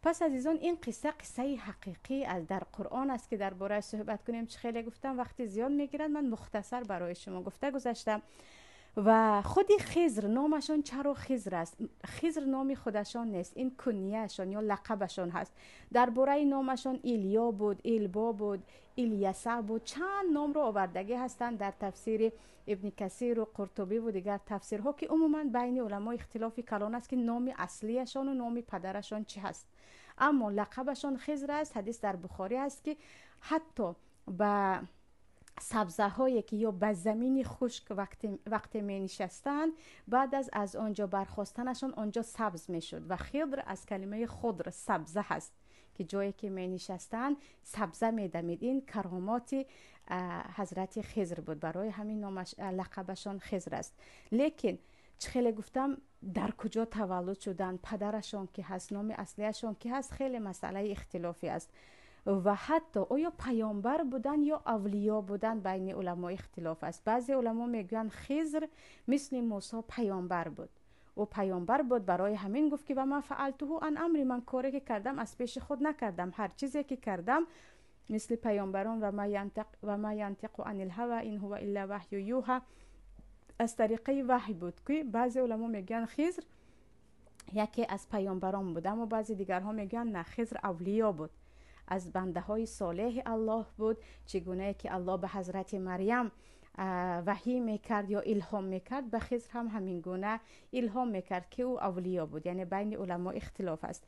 Пас азизон, ин қисса қиссаи ҳақиқӣ аз дар Қуръон аст, ки дар бораи суҳбат кунем. Чӣ хеле гуфтам, вақти зиёд мегирад, ман мухтасар барои шумо гуфта гузаштам. Ва худи Хизр, номашон чаро Хизр аст? Хизр номи худашон нест, ин кунияшон ё лақабашон ҳаст. Дар бораи номашон Илё буд, Илбо буд, Илияса буд, чанд номро овардагӣ ҳастанд дар тафсири Ибни Касиру Қуртубиву дигар тафсирҳо, ки умуман байни уламо ихтилофи калон аст, ки номи аслияшону номи падарашон чӣ ҳаст. Аммо лақабашон Хизр аст. Ҳадис дар Бухорӣ аст, ки ҳатто ба сабзаҳое ки ё ба замини хушк вақте менишастанд, баъд аз он ҷо бархостанашон он ҷо сабз мешуд. Ва хидр аз калимаи худр, сабза ҳаст, ки ҷое ки менишастанд, сабза медамид. Ин каромоти ҳазрати Хизр буд, барои ҳамин номаш, лақабашон Хизр аст. Лекин чӣ хеле гуфтам, дар куҷо таваллуд шуданд, падарашон ки ҳаст, номи аслияшон ки ҳаст, хеле масъалаи ихтилофӣ аст. Ва ҳатто оё паёмбар буданд ё авлиё буданд, байни уламо ихтилоф аст. Баъзе уламо мегӯянд, Хизр мисли Мусо паёмбар буд, ӯ паёмбар буд, барои ҳамин гуфт, ки ва ма фаалтуҳу ан амри, ман коре ки кардам, аз пеши худ накардам, ҳар чизе ки кардам, мисли паёмбарон, ва ма янтиқу анил ҳава ин ҳува илла ваҳю юҳа, аз тариқаи ваҳй буд. Ки баъзе уламо мегӯянд, Хизр яке аз паёмбарон буд, аммо баъзе дигарҳо мегӯянд, на, Хизр авлиё буд, аз бандаҳои солеҳи Аллоҳ буд. Чӣ гунае ки Аллоҳ ба ҳазрати Марьям ваҳӣ мекард ё илҳом мекард, ба Хизр ҳам ҳамин гуна илҳом мекард, ки ӯ авлиё буд. Яъне байни уламо ихтилоф аст.